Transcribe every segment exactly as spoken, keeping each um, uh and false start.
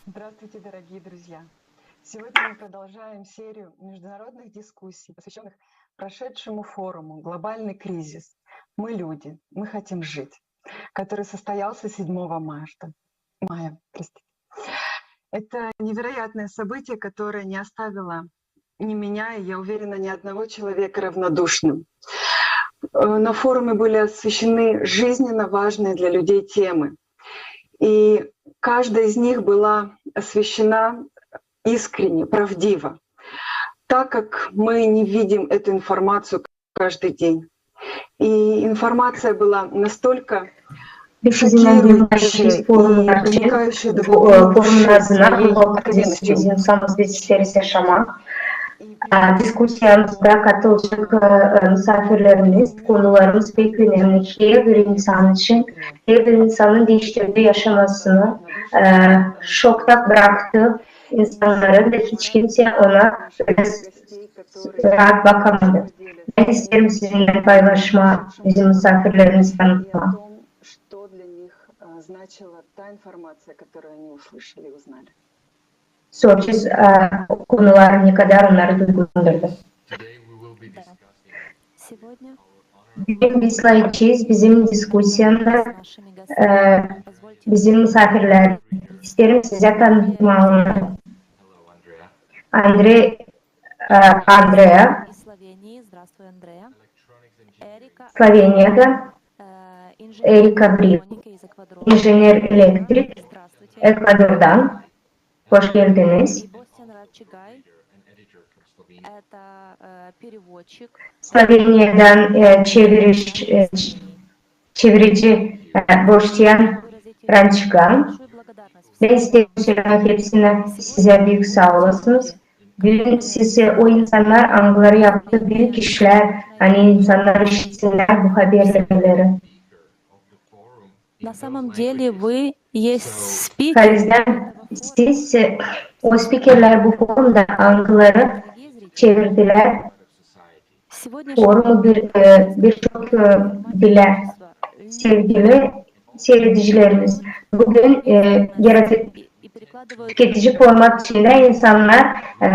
Здравствуйте, дорогие друзья! Сегодня мы продолжаем серию международных дискуссий, посвящённых прошедшему форуму «Глобальный кризис. Мы люди. Мы хотим жить», который состоялся седьмого марта, мая, простите. Это невероятное событие, которое не оставило ни меня, и, я уверена, ни одного человека равнодушным. Э, На форуме были освещены жизненно важные для людей темы. И каждая из них была освещена искренне, правдиво, так как мы не видим эту информацию каждый день. И информация была настолько шокирующая и проникающая до глубины души своей откровенностью. Bizim samız biz isteriz yaşamak. E, Diskusiyamızda katılacak e, misafirlerimiz, konularımız pek önemli. Her bir insan için, her bir insanın değiştirdiği yaşamasını e, şokta bıraktı insanları ve hiç kimse ona öyle rahat bakamadı. Ben isterim sizinle paylaşma, bizim misafirlerimizi tanıtma. Что для них э, значила та информация, которую они услышали и узнали. Soracağız e, konular ne kadar onları duygulandırdı. Сегодня Bugün biz ayıracez bizim diskusiyamızda e, bizim misafirleri. İsterim sizä tanıtmaa onları. Andrei, e, Andreea, из Словении. Здравствуй, Андреа. Эрика, Sloveniyada, э, инженер Эрика Bril, электроники из Эквадора. inžener elektrik Здравствуйте. Ekvadordan. Hoş geldiniz. И Бостян Радчигай, это э, переводчик. Sloveniyadan e, çeviriş, e, çevirici e, Boštjan Rančiga. Ben isterim sölemää hepsinä sizä büük saa olasınız. Büün siz e, o insannar, angıları yaptı büük işlär, ani insannar işitsinnär bu haberlemeleri. На самом деле вы есть спикер. Halizdän siz e, o spikerlär bu forumda, angıları çevirdilär Сегодня forumu bir, e, bir çok e, bilä. Sevgili seyredicilerimiz, bugün e, yaratı- tüketici format içindä insannar e,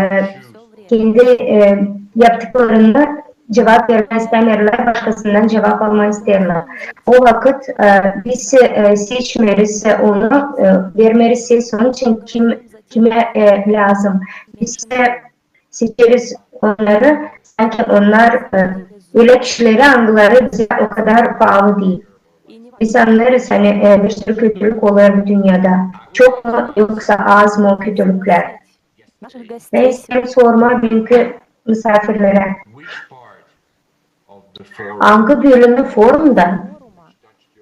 kendi e, yaptıklarını cuvap vermää istämeerlär, başkasından cuvap almaa isteerlär. O vakıt e, biz e, seçmeeriz onu, e, vermeeriz ses onun için kim, kimä e, lääzım. Biz e, seçeriz onnarı, sanki onnar e, ölä kişileri, angıları bizä o kadar paalı diil. Biz annêêrız, ani e, bir sürü kötülük olêr bu dünnedä. Çok mu, yoksa az mı o kötülüklär? Наших Ben гостей isteerim sormaa büünkü misafirlerä. Which part of the forum Angı bölümü forumda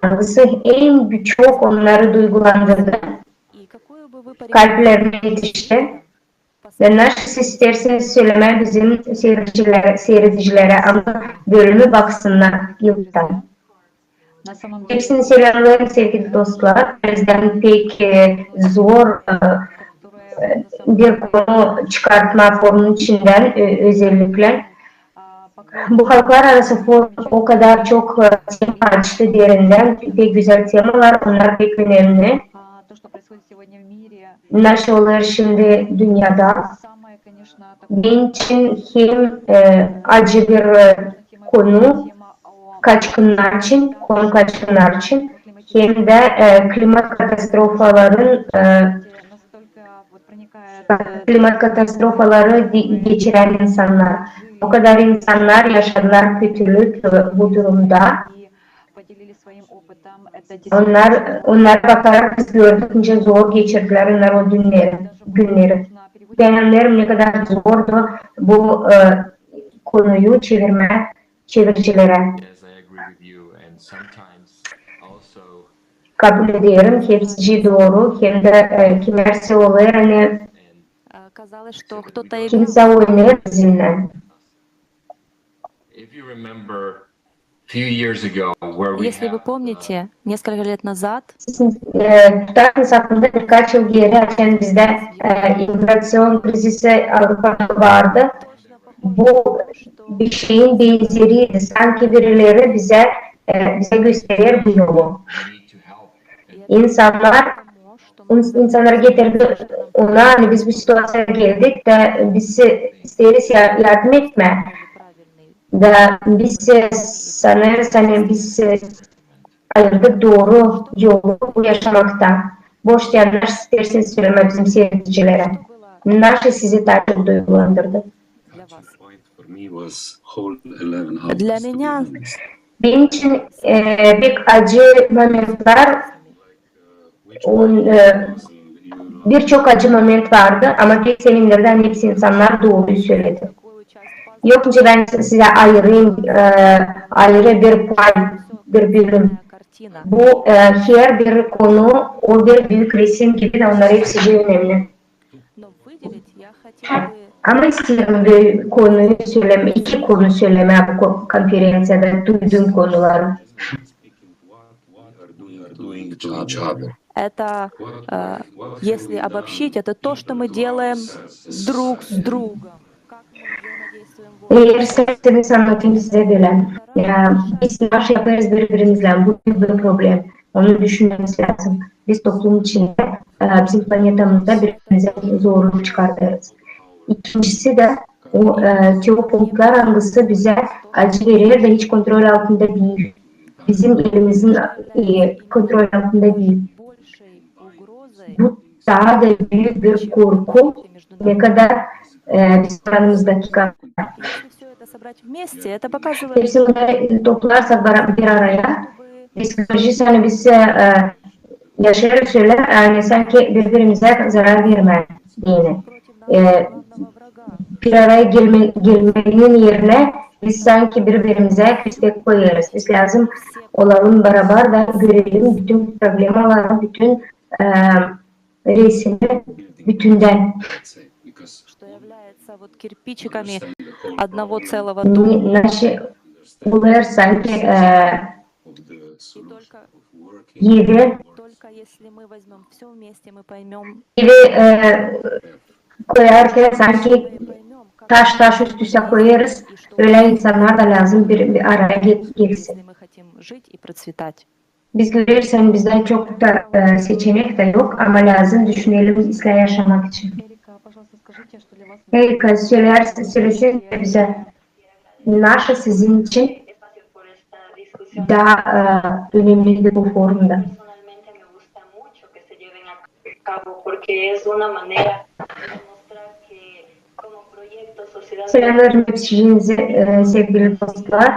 angısı en çok onnarı duygulandırdı, и какую бы вы kalplerinä etişti? Ve nasıl siz isteersiniz sölemää bizim seyredicilerä, seyredicilerä, ama bölümü baksınnar yıldan. Hepsini selamnêêrım, sevgili dostlar. Bizdän pek e, zor e, e, bir konu çıkartmaa forumun içindän e, özellikle. Bu halklararası forum o kadar çok e, tema açtı derindän, pek gözäl temalar, onnar pek önemli. Nasıl olêr şindi dünnedä? Benim için hem e, acı bir e, konu kaçkınnar için, konu kaçkınnar için, hem dä e, klimat katastrofaların e, klimat katastrofaları geçirän insannar. O kadar insannar yaşadılar kötülük e, bu durumda. Onnar, onnara bakarak biz gördük, nicä zor geçirdilär onnar o günneri. Bän annêêrım, ne kadar zordu bu e, konuyu çevirmää çeviricilerä. Yes, I agree with you, and sometimes also Kabul ederim, hepsicii dooru, hem dä e, kimärsi olêr, ani Э, казалось, что кто-то играл. kimsä oynêêr bizimnän. If you remember a few years ago where we Если вы have, помните, несколько лет назад Siz e, tutarsınız aklında, birkaç yıl geeri, açan bizdä e, immigraţion krizisi Avropada vardı. Bu bir şeyin benzeriydi. Sanki birileri bizä e, bizä gösterer bu yolu. we need to help. İnsannar, ins- insannar getirdi ona, ani biz bu situaţiyaya geldik da biz isteeriz ya-, yardım etmää. Da biz, e, sanêrız, ani biz, e, ayırdık dooru yolu bu yaşamakta. Boş diil, naşey isteersiniz sölemää bizim siiredicilerä? Naşey sizi taa çok duygulandırdı? Для меня Benim için, e, pek acı momentler, on, e, birçok acı moment vardı, ama pek sevindirdi, ani hepsi insannar dooruyu söledi. Yok nicä bän sizä ayırayım, e, ayırı bir pay, bir bölüm. Bu, e, herbir konu, o bir büük resim gibi da onnar hepsi de önemli. Ama isteerim bir konuyu sölemää, iki konu sölemää bu ko-, konferenţiyada duyduum konuları. Это, э, если обобщить, это то, что мы делаем друг с другом. Eer isteerseniz, annadayım sizä bölä. E, biz naşey yapêrız biri-birimizlän, bu bir problem. Onu düşünmämiz lääzım. Biz toplum içindä, e, bizim planetamızda biri-birimizä zorluk çıkardêrız. İkincisi dä, o, e, te o punktlar, angısı bizä acı verer da hiç kontrol altında diil. Bizim elimizin, e, kontrol altında diil. Bu taa da büük bir korku, ne kadar, e, bizim aramızdaki kavga. Hepsini toplarsak bir araya, biz göreceğiz, ani biz, e, yaşêêrız ölä, ani sanki biri-birimizä zarar vermää deyni. E, bir araya gelme-, gelmenin erinä biz sanki biri-birimizä köstek koyêrız. Biz lääzım olalım barabar da görelim bütün problemaları, bütün, e, resimi bütündän. Что является вот кирпичиками одного целого дома. Ne-, naşey olêr sanki, e, evi, evi, e, koyarkan sanki taş taş üst-üstə koyêrız, ölä insannar da lääzım bir, bir araya gel-, gelsin. Biz göreriz, ani bizdä çok da, e, seçenek dä yok, ama lääzım düşünelim, islää yaşamak için. Erika, söleer-, söleseniz bizä, naşey sizin için taa, e, önemliydi bu forumda? Selamlar hepsinizi, e, sevgili dostlar.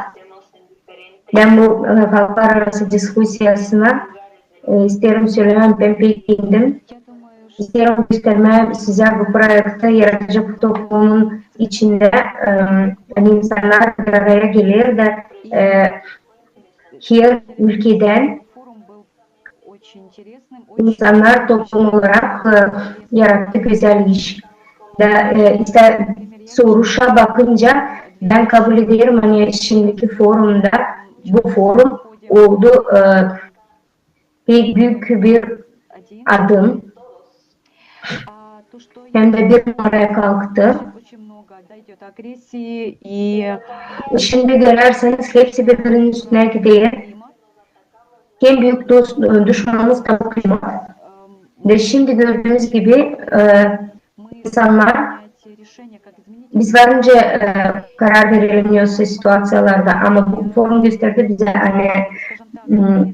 Bän bu, e, halklararası diskusiyasına, e, isteerim sölemää, bän pek begendim. İsteerim göstermää sizä bu proekti, yaratacak bu toplumun içindä, e, ani insannar bir araya geler dä, e, her ülkedän insannar toplum olarak, e, yarattı gözäl iş. Da, e, işte, soruşa bakınca, bän kabul ederim, ani şindiki forumda, bu forum oldu, e, pek büük bir adım. Hem dä bir numaraya kalktı. Şindi görersiniz, hepsi biri-birinin üstünä gider. En büük dost-, duşmanımız da bu klimat. Ve şindi gördüünüz gibi, e, insannar, biz var nicä, e, karar verelim nesä situaţiyalarda, ama bu forum gösterdi bizä, ani, m,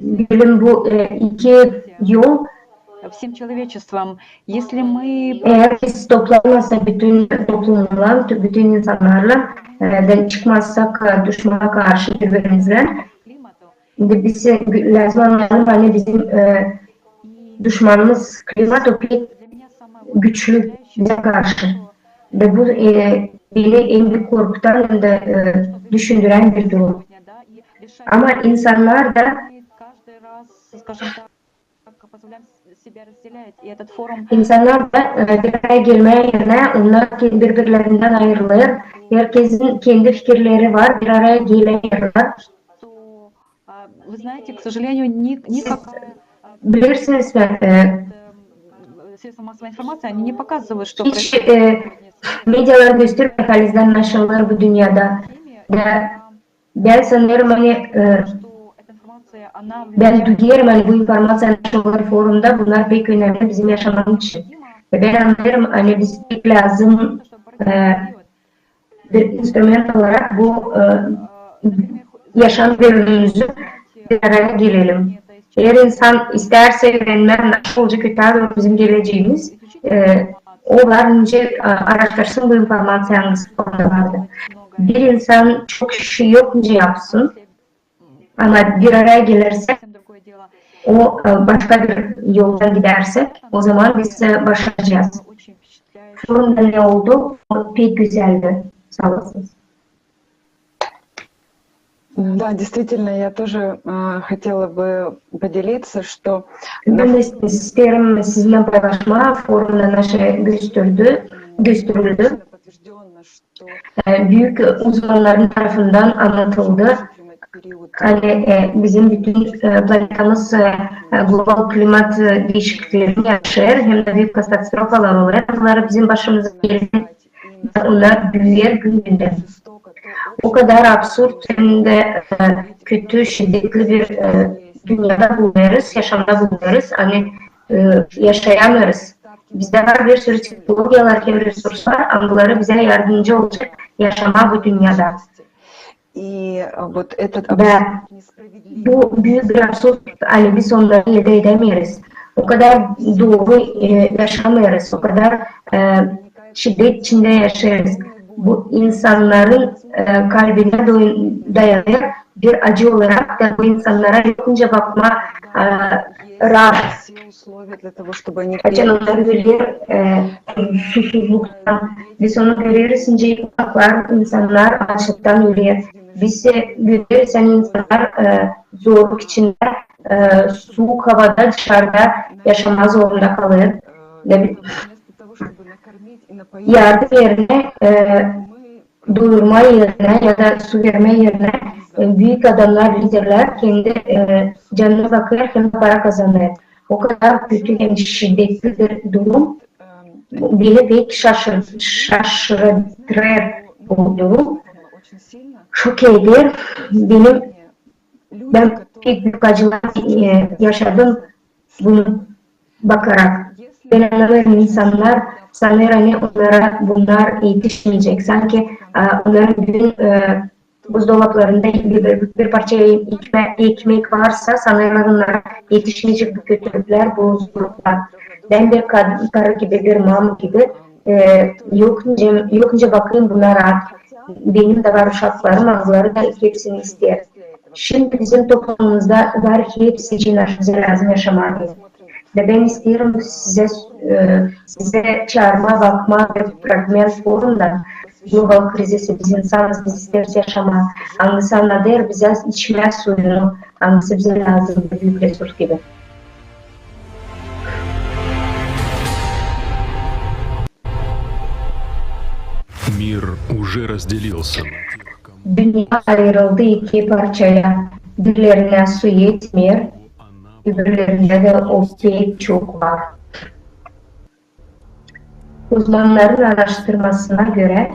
bilin bu, e, iki yol, eer biz toplanmazsak bütün toplumla, bütün insannarlan, e, da çıkmazsak, e, duşmana karşı biri-birimizlän, indi biz, e, lääzım annayalım, ani bizim, e, duşmanımız klimat o pek güçlü bizä karşı. Da bu, e, beni en büük korkutan hem dä, e, düşündürän bir durum. Ama insannar da İnsannar da, e, bir araya gelmää erinä, onnar ke-, biri-birlerinden ayırılêr. Herkesin kendi fikirleri var, bir araya gelämeerlär. Bilirsiniz mi, e, hiç, e, medialar göstermeer halizdän ne yaşanêr bu dünnedä. Da bän sanêrım, ani, e, Bän duyêrım, ani bu informaţiya, ani şolar forumda, bunnar pek önemli bizim yaşamamız için. Ve bän annêêrım, ani biz pek lääzım, e, bir instrument olarak bu, e, yaşam bölümümüzü bir araya gelelim. Eer insan istärsä üürenmää, nasıl olacek taa dooru bizim geleceemiz, e, o var nicä, e, aaraştırsın bu informaţiyanı, angısı onda vardı. Bir insan çok şey yok nicä yapsın, ama bir araya gelersäk, o, e, başka bir yoldan gidärsäk, o zaman biz, e, başaracez. Forumda ne oldu? O pek gözäldi. Saa olasınız. Да, действительно, я тоже, э, хотела бы поделиться, что... Bän dä isteerim sizinnän paylaşmaa, forumda ne şey gösterdi, gösterildi. E, büük uzmannarın tarafından annadıldı, ani, e, bizim bütün, e, planetamız, e, e, global klimat, e, diişikliklerini yaşêêr, hem dä büük katastrofalar olêr, bunnar bizim başımıza geler, ona büüyer gün-gündän. O kadar absurd hem dä, e, kötü, şiddetli bir, e, dünnedä bulunêrız, yaşamda bulunêrız, ani, e, yaşayamêêrız. Bizdä var bir sürü tehnologiyalar hem resurslar, angıları bizä yardımcı olacek yaşamaa bu dünnedä. И вот этот... Da bu büük bir absurd, ani biz onnarı eldä edämeeriz. O kadar dooru, e, yaşamêêrız, o kadar, e, şiddet içindä yaşêêrız. Bu insannarın, e, kalbindä doy-, dayanêr bir acı olarak da bu insannara yok nicä bakmaa, e, raat. Açan onnar öler, e, susuzluktan. Biz onu göreriz, nicä ufaklar insannar açlıktan öler. Biz, e, göreriz, ani insannar, e, zorluk içindä, e, suuk havada dışarda yaşamaa zorunda kalêr. Yardım erinä, e, doyurmaa erinä ya da su vermää erinä, e, büük adamnar, liderlär kendi, e, canına bakêr hem dä para kazanêr. O kadar kötü hem şiddetli bir durum. Beni pek şaşır-, şaşırêr bu durum. Şok eder. Benim, bän pek büük acılar, e, yaşadım bunu bakarak. Bän annêêrım, insannar sanêr, ani onnara bunnar etişmeyecek. Sanki, e, onnarın büün, e, buzdolaplarında bir, bir, bir parça ekme-, ekmek varsa, sanêrlar onnara etişmeyecek bu kötülüklär, bu zorluklar. Bän bir kad-, karı gibi, bir mama gibi, e, yok nicä, yok nicä bakayım bunara. Benim dä var uşaklarım, angıları da hepsini isteer. Şindi bizim toplumumuzda var hepsi için aş-, lääzım yaşamaa. Da bän isteerim sizä, e, sizä çaarmaa, bakmaa bir fragment forumdan. Global krizisi, biz insanız, biz isteeriz yaşamaa. Angısı annadêr bizä içmää suyunu, angısı bizä lääzım, bir büük resurs gibi. Мир уже разделился на тех, кому... Dünnä ayırıldı iki parçaya. Birilerinä su etmeer, öbürlerindä dä o pek çok var. Uzmannarın araştırmasına görä,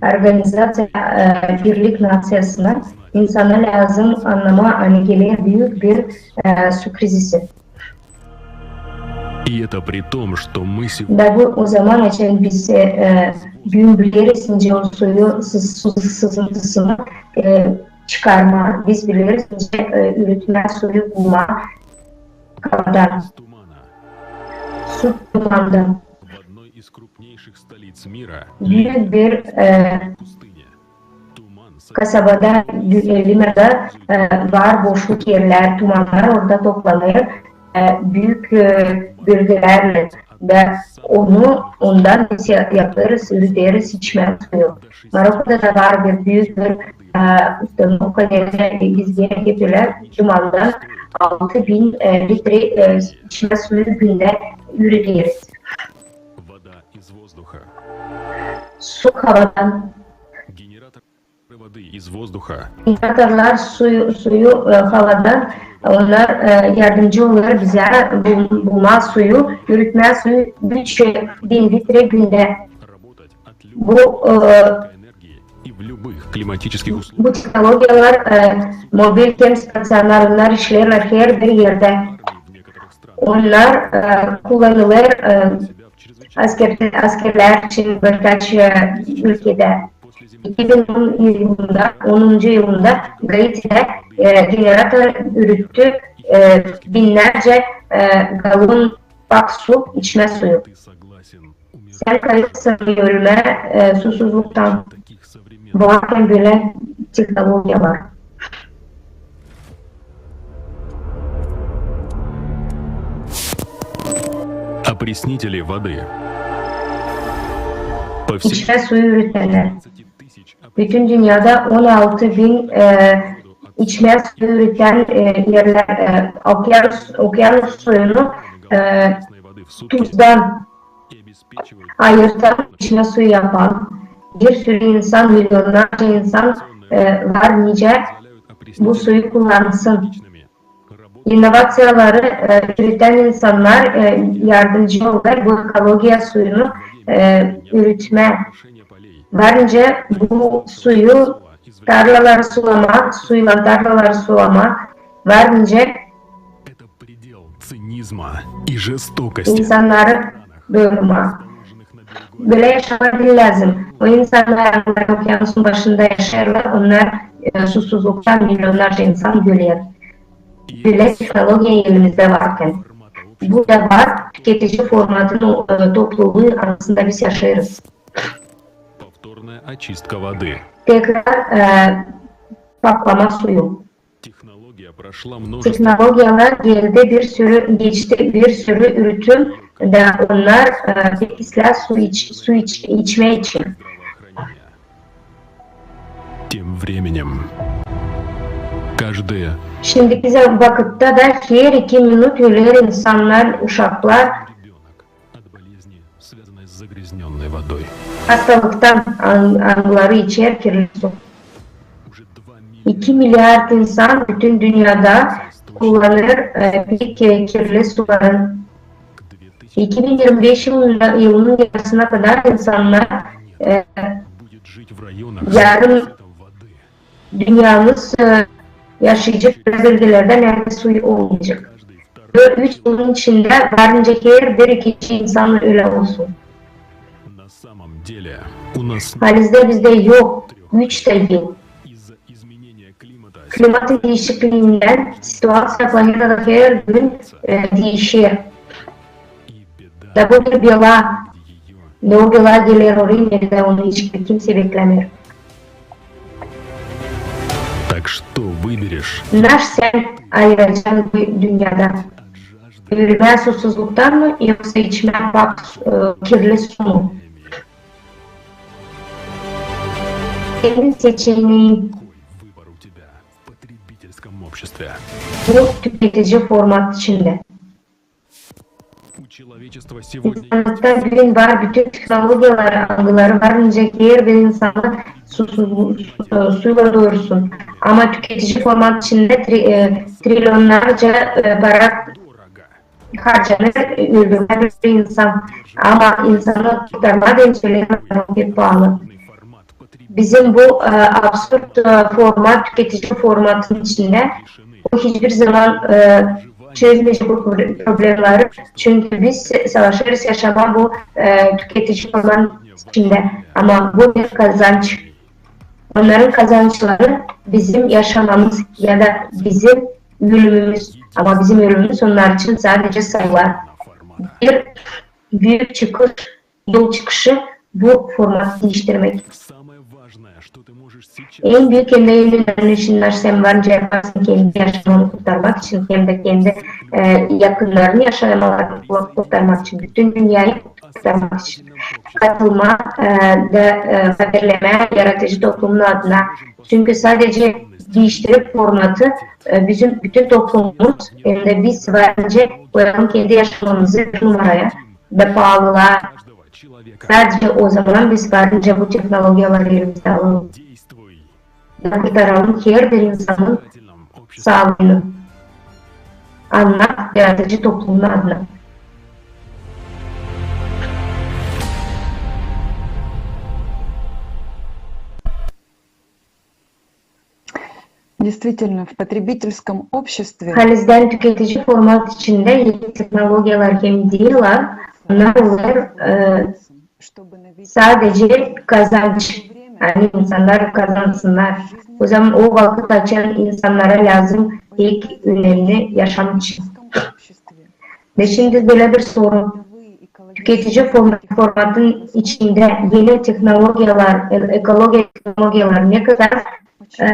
Organizaţiya, e, Birlik Naţiyasına, insana lääzım annamaa, ani geler büük bir, e, su krizisi. И это при том, что мы сегодня... Da bu o zaman, açan biz, e, büün bileriz, nicä o suyu, sı-, su sızıntısını, e, çıkarmaa. Biz bileriz, nicä, e, üüretmää suyu bulmaa havadan. Su tumandan. Büük bir, e, kasabada, e, Limada, e, var boşluk erlär, tumannar orada toplanêr, e, büük, e, bölgelärlän. Da onu, ondan biz ya-, yapêrız, üürederiz içmää suyu. Marokoda da var bir büük bir, e, ustanovka, neredä biz genä hep ölä tumandan altı bin, e, litre, e, içmää suyu gündä üürederiz. Su havadan. Generatorlar suyu, suyu, e, havadan, onnar, e, yardımcı olêr bizä bul-, bulmaa suyu, üüretmää suyu üç bin litre gündä. Bu, e, И в любых климатических условиях. Bu tehnologiyalar, e, mobil hem staţionar, onnar işleerlär herbir erdä. Onnar, e, kullanılêr, e, asker, askerlär için birkaç, e, ülkedä. İki bin on yılında, onuncu yılında Gaitidä, e, generator ürüttü, e, binnärcä, e, galon pak su, içmä suyu. Sän kayırsın ölmää, e, susuzluktan. Var hem bölä tehnologiyalar. Опреснители воды. По всему İçmä suyu üretänlär. Bütün dünnedä on altı bin, e, içmä suyu üretän, e, erlär, e, okyanus, okyanus suyunu, e, tuzdan ayırtan, içmä suyu yapan bir sürü insan, milyonnarca insan, e, var, nicä bu suyu kullansın. İnnovaţiyaları, e, üretän insannar, e, yardımcı olêr bu ekologiya suyunu, e, üretmää. Var nicä bu suyu tarlaları sulamaa, suylan tarlaları sulamaa, var nicä insannarı doyurmaa. Bölä yaşamaa diil lääzım. O insannar, okyanusun başında yaşêêrlar, onnar, e, susuzluktan milyonnarca insan öler. Bölä tehnologiya elimizdä varkan. Bu da var, tüketici formatın, e, topluluu, anısında biz yaşêêrız. Tekrar, e, paklama suyu. Tehnologiyalar geldi, bir sürü geçti, bir sürü üretim da onnar, e, pek islää su iç-, su iç-, içmää için. Тем временем, каждая... Şindiki za-, vakıtta da her iki minut öler insannar, uşaklar. От болезни, связанной с загрязнённой водой. Hastalıktan, an-, angıları içer kirli su. İki milliard insan bütün dünnedä kullanêr, e, pek, e, kirli suları. İki bin yirmi beş yılında, yılının yarısına kadar insannar, e, yarım dünneyi, e, yaşayacek bölgelerdä, neredä su olmayacek. Üç yılın içindä var nicä herbir ikinci insan ölä olsun. Halizdä bizdä yok üç dä yıl. Klimatın diişikliindän situaţiya planetada her gün, e, diişer. Da bu bir bela. Da o bela geler orayı, neredä onu hiç kimsey beklämeer. Так что выберешь? Naş sän ayıracan bu dünnedä? Ölmää susuzluktan mı, yoksa içmää pak, e, kirli su mu? Senin seçenein. Какой выбор у тебя в потребительском обществе? Bu tüketici format içindä. У человечества сегодня есть... İnsanlıkta büün var bütün tehnologiyalar, angıları var nicä herbir insanı su-, su-, su-, suylan doyursun. Ama tüketici format içindä tri-, e, trilyonnarca, e, para harcanêr, e, öldürmää bir insan. Ama insanı kurtarmaa deyni söleerim, pek paalı. Bizim bu, e, absurd, e, format, tüketici formatın içindä o hiçbir zaman, e, çözmeyecek bu pro-, problemleri. Çünkü biz savaşêrız yaşamaa bu, e, tüketici formatın içindä. Ama bu bir kazanç. Onnarın kazançları bizim yaşamamız ya da bizim ölümümüz. Ama bizim ölümümüz onnar için sadece sayılar. Bir büük çıkış, yol çıkışı bu formatı diiştirmäk. En büük hem dä en önemli işin, naş sän var nicä yaparsın kendi yaşamanı kurtarmak için, hem dä kendi, e, yakınnarını yaşamalarını kurtarmak için, bütün dünneyi kurtarmak için. Katılmaa, e, da, e, haberlemää yaradıcı toplumun adına. Çünkü sadece diiştirip formatı, e, bizim bütün toplumumuz, hem dä biz var nicä koyalım kendi yaşamamızı bir numaraya da paalılıa. Sadece o zaman biz var nicä bu tehnologiyaları elimizdä alalım. Da kurtaralım herbir insanın saalıını. Annak yaradıcı toplumun adına. Действительно, в потребительском обществе Halizdän tüketici format içindä eni tehnologiyalar hem ideyalar, onnar olêr e, sadece kazanç, ani insannar kazansınnar. O zaman o vakıt açan insannara lääzım pek önemli yaşam için. Ve şindi bölä bir soru. Tüketici form- formatın içindä eni tehnologiyalar, e- ekologiya tehnologiyalar ne kadar e,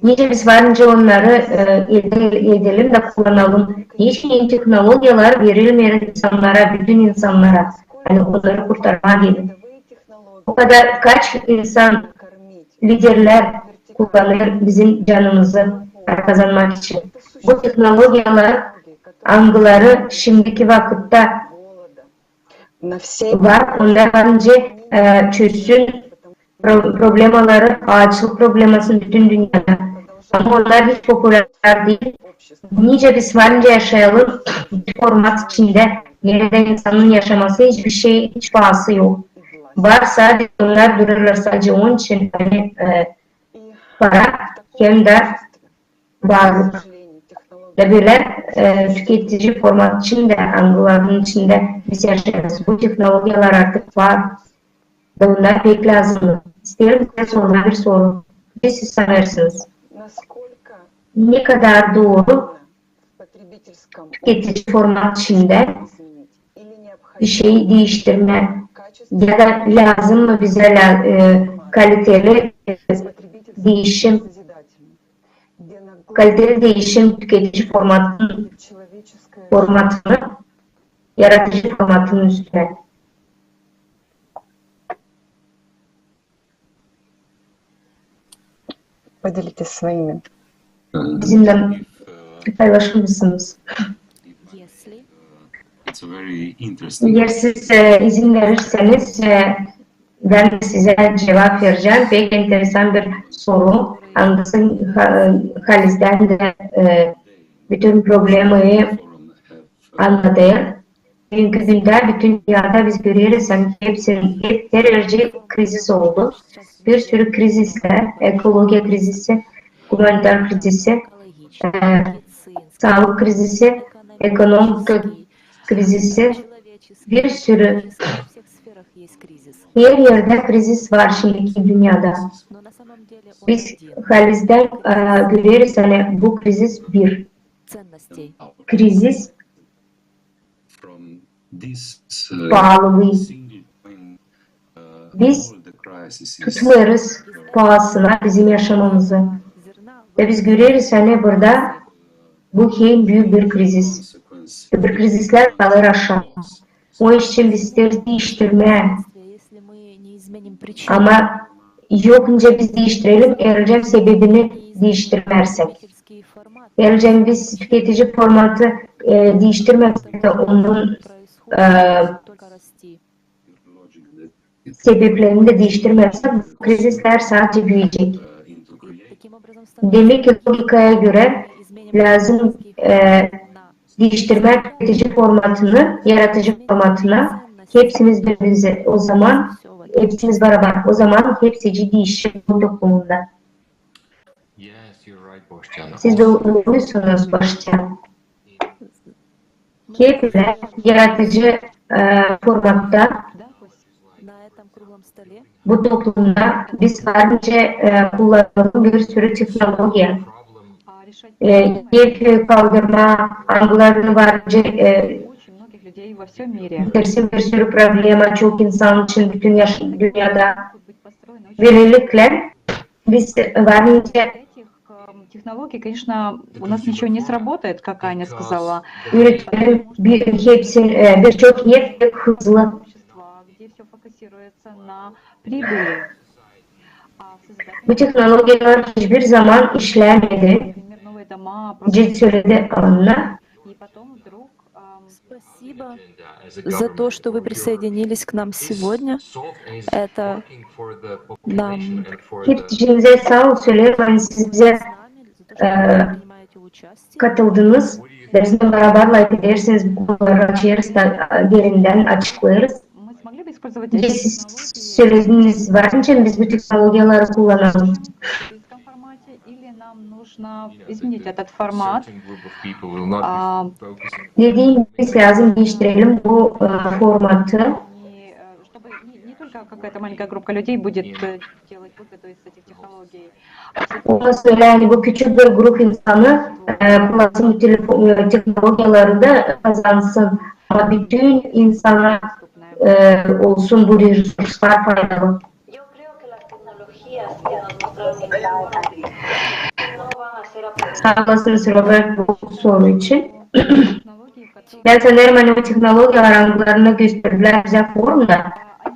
nicä biz varınca onnarı e, elde edelim dä kullanalım. Neçin eni tehnologiyalar verilmeer insannara, bütün insannara, ani onnarı kurtarmaa deyni. O kadar kaç insan, liderlär kullanêr bizim canımızı para kazanmak için. Bu tehnologiyalar, angıları şindiki vakıtta var, onnar varınca e, çözsün pro- problemaları, aaçlık problemasını bütün dünnedä. Ama onnar hiç populär diil. Nicä biz varınca yaşayalım bir format içindä, neredä insanın yaşaması hiçbir şey, hiç paası yok. Var sadece, onnar durêrlar sadece onun için, ani e, para hem dä varlık. Da bölä e, tüketici format içindä, angıların içindä biz yaşêêrız. Bu tehnologiyalar artık var. Da onnar pek lääzımnı. İsteerim sizä sormaa bir soru. Ne siz sanêrsınız? Ne kadar dooru tüketici format içindä bir şey diiştirmää? Ya da lääzım mı bizä lä- e, kaliteli e, diişim, kaliteli diişim tüketici formatın, formatını, yaratıcı formatının üstünä? Поделитесь своими. Bizimnän paylaşır mısınız? Eer siz e, izin verirseniz, e, bän dä sizä cuvap verecäm. Pek enteresan bir soru. Angısı ha- halizdän dä e, bütün problemayı annadêr. Büünkü gündä bütün dünnedä biz göreriz, ani hepsinin, hep, her erdä krizis oldu. Bir sürü krizislär, ekologiya krizisi, gumanitär krizisi, e, saalık krizisi, ekonomika krizisi, bir sürü, her erdä krizis var şindiki dünnedä. Biz halizdän e, göreriz, ani bu krizis bir krizis paalılıı. Biz tutmêêrız paasına bizim yaşamamızı. Ve biz göreriz, ani burada bu hem büük bir krizis. Bir krizislär kalêr aşaa. O için biz isteeriz diiştirmää. Ama yok nicä biz diiştirelim, eer sebebini diiştirmärsäk. Eer biz tüketici formatı e, diiştirmärsäk dä, onun e, sebeplerini dä diiştirmärsäk, bu krizislär sadece büüyecek. Demäk ki, logikaya görä lääzım e, diiştirmää tüketici formatını yaratıcı formatına. Hepsimiz birbirimizi o zaman, hepsimiz barabar. O zaman hepsicii diişer bu toplumunda. Siz doorusunuz, Boştan. Hep yaratıcı e, formatta bu toplumda biz varınca e, kullanalım bir sürü tehnologiya. E, ev kaldırma, angılarını varınca e, bitirsin bir sürü problema, çok insan için bütün dünnedä. Bölelikle biz varınca Технологий, конечно, у нас ничего не сработает, как Аня сказала. Üretelim bir, hepsini, e, birçok ev pek hızlı. Bu tehnologiyalar hiçbir zaman işlämedi. Ciddi söledi Anna. Спасибо за то, что вы присоединились к нам сегодня. Это нам Hepsicinize saa ol söleerim, ani siz bizä e, katıldınız. Bizimnän barabar lafedersiniz, bu konuları açêrız da e, derindän açıklêêrız. Siz sölediniz, varınca biz bu tehnologiyaları kullanalım. нужно изменить этот формат. А, Dediim gibi, biz lääzım diiştirelim bu e, formatı. И, э, чтобы не, не только какая-то маленькая группа людей будет э, делать выгоду из этих технологий. Onu söleer, ani bu küçük bir grup insanı e, kullansın bu telefo- e, tehnologiyalarında kazansın. Ama bütün insana e, olsun bu resurslar faydalı. Saa olasınız, Robert, bu soru için. Bän sanêrım, ani o tehnologiyalar, angılarını gösterdilär bizä forumda,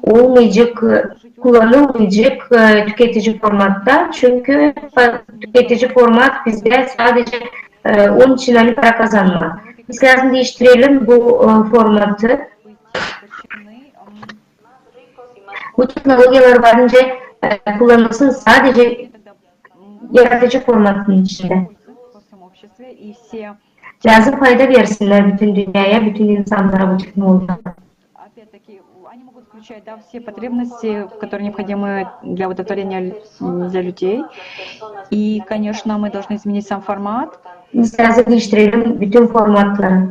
olmayacek, e, kullanılmayacek e, tüketici formatta. Çünkü fa- tüketici format bizdä sadece e, onun için, ani para kazanma. Biz lääzım diiştirelim bu e, formatı. Bu tehnologiyalar varınca e, kullanılsın sadece yaradıcı formatın içindä. Lääzım fayda versinnär bütün dünneyä, bütün insannara bu tehnologiyalar. Опять-таки, они могут включать, да, все потребности, которые необходимы для удовлетворения лю- м, для людей. И, конечно, мы должны изменить сам формат. Biz lääzım diiştirelim bütün formatları.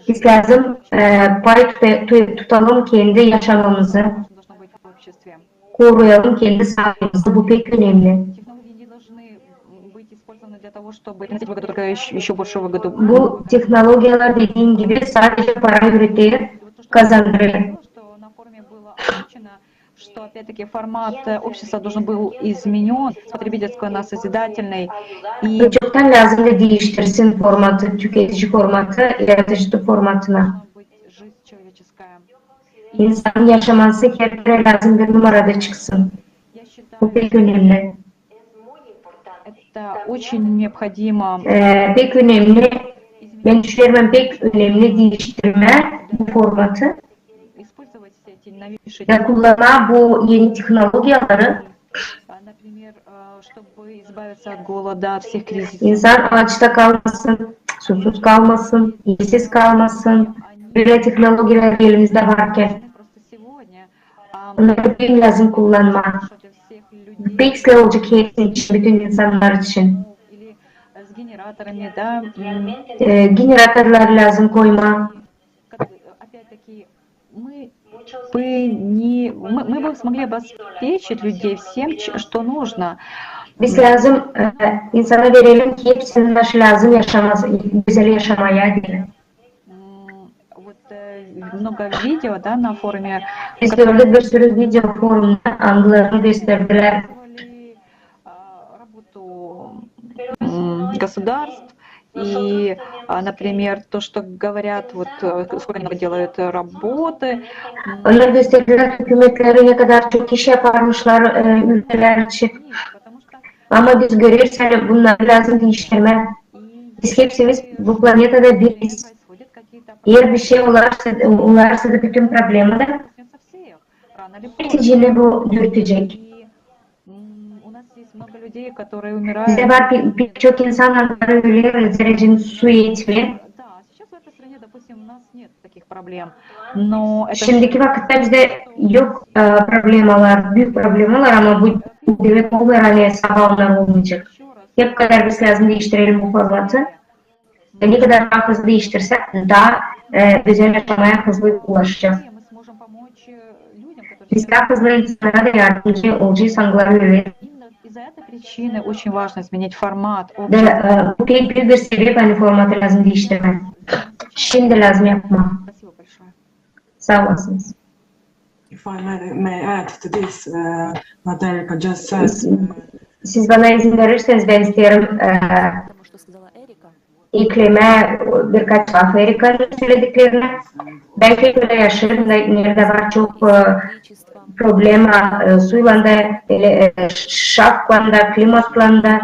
Biz lääzım e, pay tuta- tu- tutalım kendi yaşamamızı, Должно быть в обществе. koruyalım kendi saaamızı. Bu pek önemli. Технологии не должны быть использованы для того, чтобы приносить выгоду, только ещё, ещё большую выгоду. Bu tehnologiyalar, dediim gibi, sadece para üreter, kazandırêr. Что на форуме было отмечено, что опять-таки формат э, общества должен был изменен с потребительского на созидательный. И Çoktan lääzım da diiştirsin formatı, tüketici formatı, yaradıcı formatına. Быть жизнь человеческая. İnsanın yaşaması her kerä lääzım bir numarada çıksın. Я считаю, Bu pek önemli. это очень необходимо E, pek önemli, bän düşünerim, pek önemli diiştirmä bu formatı использовать все эти новейшие da kullanmaa bu eni tehnologiyaları. А, например, э, чтобы избавиться от голода, от всех кризисов. İnsan açta kalmasın, susuz kalmasın, iisiz kalmasın. Bölä tehnologiyalar elimizdä varkan, Просто сегодня, а, onları pek lääzım kullanmaa. для всех людей Pek islää olacek hepsi için, bütün insannar için. или э, с генераторами, да, м, E, generatorlar lääzım koymaa. как, э, опять-таки, мы бы не, мы, мы бы смогли обеспечить людей всем, ч- что нужно. Biz lääzım e, insana verelim ki hepsinin naşı lääzım yaşaması, gözäl yaşamaa deyni. М, Вот э, много видео, да, на форуме, Biz gördük bir sürü video forumda, angılarını gösterdilär. а, работу м, государств и, а, например, то, что говорят, вот э, сколько они много делают э, работы. М, Onnar gösterdilär hükümetleri ne kadar çok iş yaparmışlar e, ülkelär için. Потому что Ama biz göreriz, ani bunnarı lääzım diiştirmää. Biz hepsimiz bu planetada biriz. происходят какие-то Eer bir şey olarsa, olarsa da bütün problema da коснётся всех. Рано или поздно. neticini bu dürtecek. И м, у нас есть много людей, которые умирают. Bizdä var pek, pek çok insan, angıları öler, zerä su etmää. Да, сейчас в этой стране, допустим, у нас нет таких проблем. Но это Şimdiki vakıtta bizdä yok e, problemalar, büük problemalar, ama bu demek olmêêr, ani sabaa onnar olmayacek. Hep kadar biz lääzım diiştirelim bu formatı. Ne kadar taa hızlı diiştirsäk, taa e, gözäl yaşamaa hızlı ulaşacez. мы сможем помочь э, людям, которые Biz taa hızlı insannara da yardımcı olacez, angıları öler. Именно из-за этой причины очень важно изменить формат Da e, bu pek büük bir sebep, ani formatı lääzım diiştirmää. Şindi lääzım yapmaa. Спасибо большое. Saa olasınız. If I may, may add to this, uh, what Erika just said. Siz bana izin verirseniz, bän isteerim e, Тому что сказала Эрика, eklemää birkaç laf Erikanın sölediklerine. Bän pek ölä yaşêêrım, da neredä var çok e, problema e, suylan da, ele, e, şaflan da, klimatlan da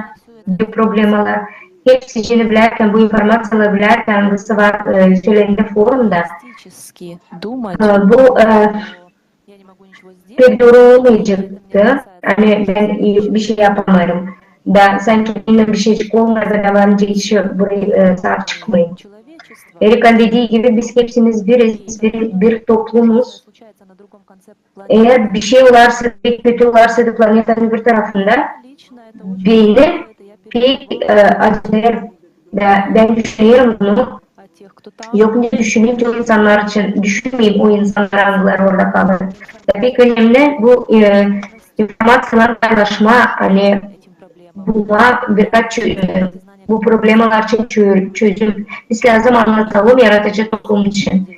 büük problemalar. Hepsicini bilärkän, bu informaţiyaları bilärkän, angısı var e, sölendi forumda. фантастически думать, E, bu e, я не могу ничего сделать. Pek dooru olmayacaktı. Ani bän e, bir şey yapamêêrım. Da sanki bendän bir şeycik olmêêr, da bän varınca hiç burayı e, saa çıkmayım. Erikan dediği gibi, biz hepsimiz biriz, bir, bir toplumuz. Eer bir şey olarsa, pek kötü olarsa da planetanın bir tarafında, beni pek e, acınêr. Da bän düşünerim bunu. Yok, ne düşüneyim o insannar için, düşünmeyim o insannar, angıları orada kalêr. Da pek önemli bu e, informaţiyaları paylaşmaa, ani bulmaa birkaç çö- e, bu problemalar için çö- çözüm. Biz lääzım annatalım yaradıcı toplum için.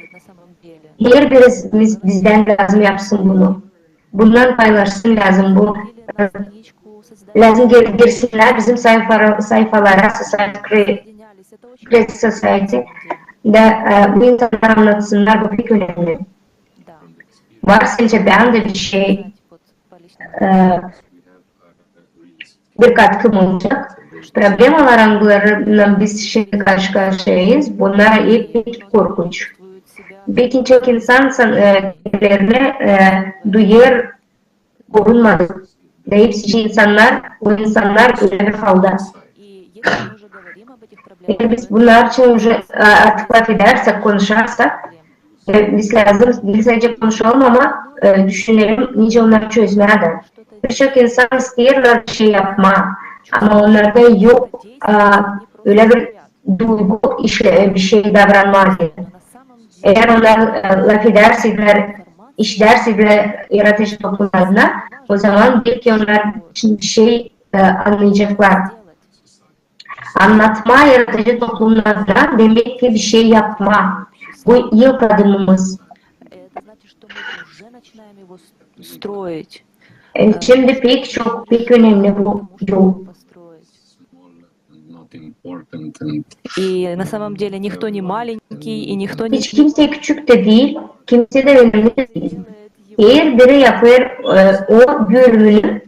Herbirimiz bizdän lääzım yapsın bunu. Bundan paylaşsın lääzım bu. Lääzım gir- girsinnär bizim sayfa- sayfalara, Society Cre- Creative Society. Da e, bu insannar annatsınnar, bu pek önemli. Var sence bendä bir şey, e, bir katkım olacak? Problemalar, angılarınnan biz şindi karşı-karşıyayız, bunnar hep pek korkunç. Pek çok insan san- e, kendilerini e, duyêr korunmadık. Da hepsi insannar, o insannar ölä bir halda. Eer biz bunnar için uje e, artık lafedärsek, konuşarsak, e, biz lääzım, biz sadece konuşalım, ama e, düşünelim, nicä onnarı çözmää dä. Bir çok insan isteerlär bir şey yapmaa, ama onnarda yok e, ölä bir duygu işlää, bir şey davranmaa. Eer onnar e, lafedärseydilär, işidärseydilär yaradıcı toplum adına, o zaman beki onnar için bir şey e, annayaceklar. Annatmaa yaradıcı toplumun adına demek ki bir şey yapmaa. Bu ilk adımımız. E, şindi pek çok, pek önemli bu yol. И на самом деле никто не маленький, и никто не... Hiç kimse küçük dä diil, kimse dä önemli dä diil. Herbiri yapêr e, o bölümünü,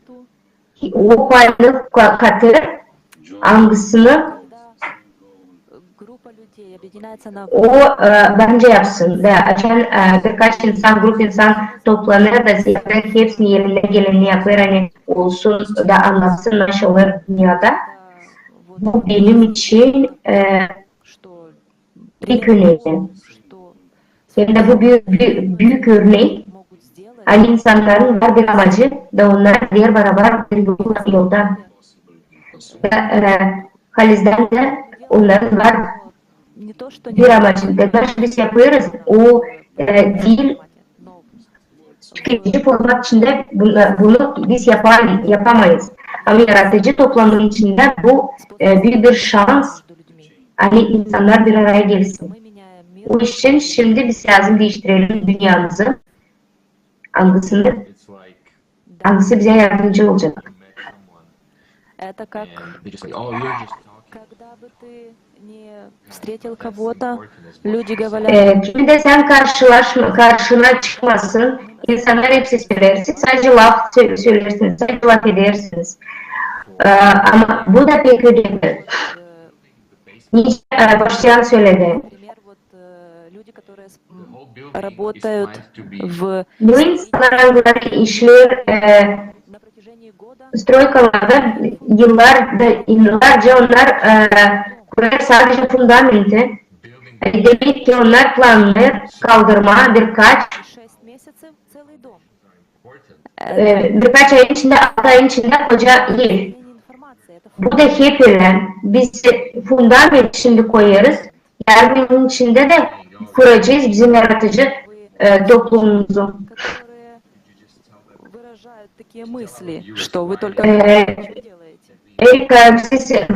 o payını ka- katêr, angısını o e, bence yapsın. Da açan e, birkaç insan, grup insan toplanêr da hepsinin elinden gelenini yapêr, ani olsun da annatsın, nasıl olêr dünnedä. Bu benim için e, pek önemli. Hem dä bu büük, büük, büük örnek, ani insannarın var bir amacı, da onnar gider barabar bir yolda. Da, e, halizdän dä onnarın var bir amacı. Da ne biz yapêrız, o e, diil tüketici format içindä bunu, bunu biz yapam- yapamayız. Ama yaradıcı toplumun içindä bu e, büük bir şans, ani insannar bir araya gelsin. O için şindi biz lääzım diiştirelim dünnemizi. Angısını, angısı bizä yardımcı olacek. Это как когда бы ты не встретил кого-то, люди говорят... E, kimi dä sän karşılaşma, karşına çıkmasın, insannar hepsi söleer, siz sadece laf sö- söleersiniz, sadece lafedersiniz. E, ama bu da pek önemli. Nicä e, baştan söledim. Работают в... Bu insannar, angıları işleer e, stroykalarda, yıllar da, yıllarca onnar e, kurêr sadece fundamenti. E, demek ki onnar planlêêr kaldırmaa birkaç e, birkaç ayın içindä, altı ayın içindä koca ev. Bu da hep ölä. Biz fundament şindi koyêrız. Yarın onun içindä dä kuracez bizim yaradıcı e, toplumumuzu. Выражают такие мысли, что вы только... E, Erika, siz e,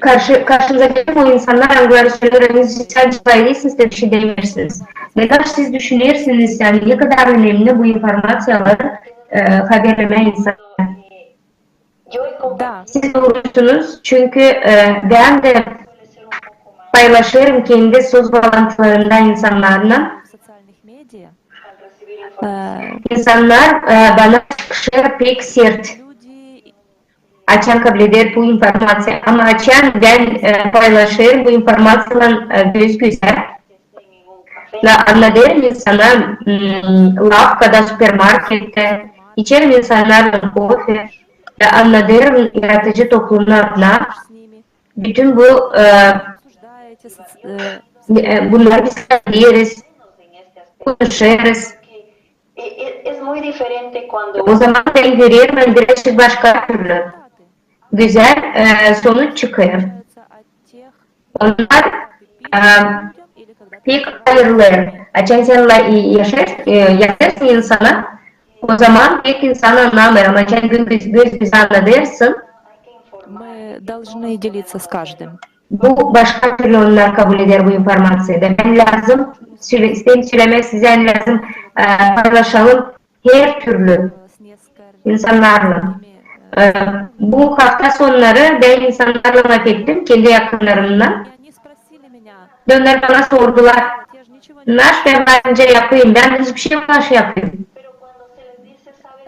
karşı, karşınıza geler o insannar, angıları söleer, ani siz sadece lafedersiniz, bir şey demeersiniz. Ne kadar siz düşünersiniz, ani ne kadar önemli bu informaţiyaları e, haberlemää insannar. Siz doorusunuz, çünkü e, bän dä paylaşêrım kendi söz baalantılarımda insannarlan. İnsannar e, bana çıkışêr pek sert, açan kableder bu informaţiya. Ama açan bän e, paylaşêrım bu informaţiyalan e, göz-gözä, da annadêrım insana m, lafkada, supermarkettä, içerim insannarlan kofe, da annadêrım yaradıcı toplumun adına bütün bu e, e, bunnarı biz kableriz, konuşêrız. O zaman bän görerim, ani birazcık başka türlü. gözäl e, sonuç çıkêr. Onnar e, pek ayırılêr. Açan sän la- e, yaşêêrsın, e, yaşêêrsın insana, o zaman pek insan annamêêr. Ama açan göz göz gözä annadêrsın, Мы должны делиться с каждым. bu başka türlü onnar kabul eder bu informaţiyayı. Da bän lääzım söle- isteerim sölemää sizä, ani lääzım e, paylaşalım her türlü insannarlan. E, bu hafta sonnarı bän insannarlan lafettim, kendi yakınnarımnan. Da onnar bana sordular, naş bän var nicä yapayım, bän hiçbir şey naş yapayım.